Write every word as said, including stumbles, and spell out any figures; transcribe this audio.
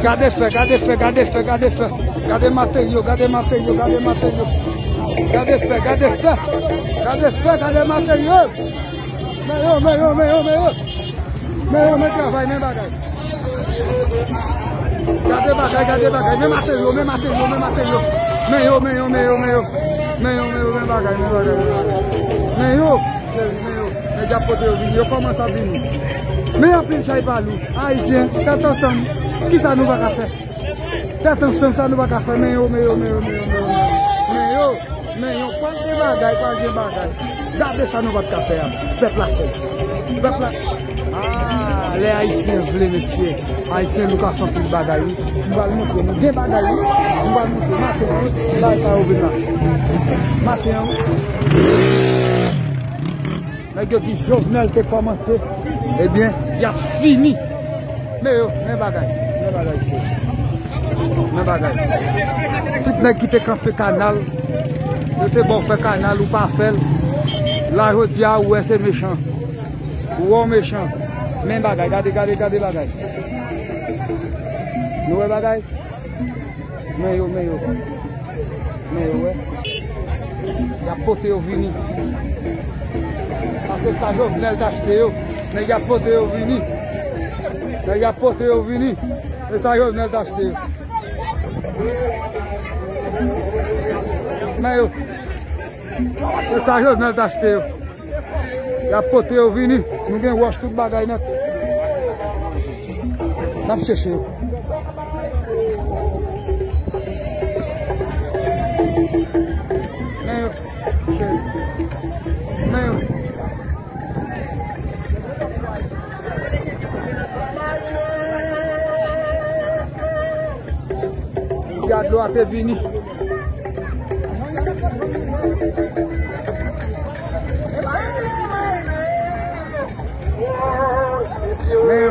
Gade fè, gade fè, gade fè, gade fè. Gade materyo, gade materyo, gade materyo. Gade fè, gade fè. Gade fè, gade materyo. Men yo, men yo, men yo, men yo. Men yo, men travay, men bagay. Gade bagay, gade bagay. Men materyo, men materyo, men materyo. Men yo, men yo, men yo, men yo. Men yo, men yo, men bagay, men bagay, men bagay. Men yo, men yo. Nèg y ap pote yo vini, yo kòmanse ap vini. Men anpil chay pa lou. Ayisyen, tèt ansanm. Kisa nou pa ka fè? Tèt ansanm, sa nou pa ka fè. Men yo, men yo, men yo, men yo, men yo. Men yo, men yo. Men yo, pral gen bagay, pral gen bagay. Gade sa nou pa t ka fè a. Pèp la fè. Pèp la. Ah, lè Ayisyen vle, mesye. Ayisyen, nou ka fè anpil bagay, wi. M pral montre nou. Gen bagay, wi. M pral montre. Maten an, wi. Bagay sa yo vin la. Maten an, wi. Nèg yo di Jovenel te kòmanse, ebyen, y ap fini. Men yo, men bagay, men bagay. Men bagay. Tout nèg ki te kanpe kanal, yo te ba w fè kanal, ou pa fè l. La, jodi a, ou wè se mechan. Ou wè w mechan. Men bagay, gade, gade, gade bagay. Nou wè bagay? Men yo, men yo. Men yo, wè. Y ap pote yo vini. Paske sa Jovenel t achte yo. Nèg y ap pote yo vini. Nèg y ap pote yo vini. E sa Jovenel t achte yo. Men yo. E sa Jovenel t achte yo. Y ap pote yo vini. Nou gen wòch, tout bagay nèt. N ap chèche yo. Men yo. Men yo. Gad dlo a te vini. Men yo.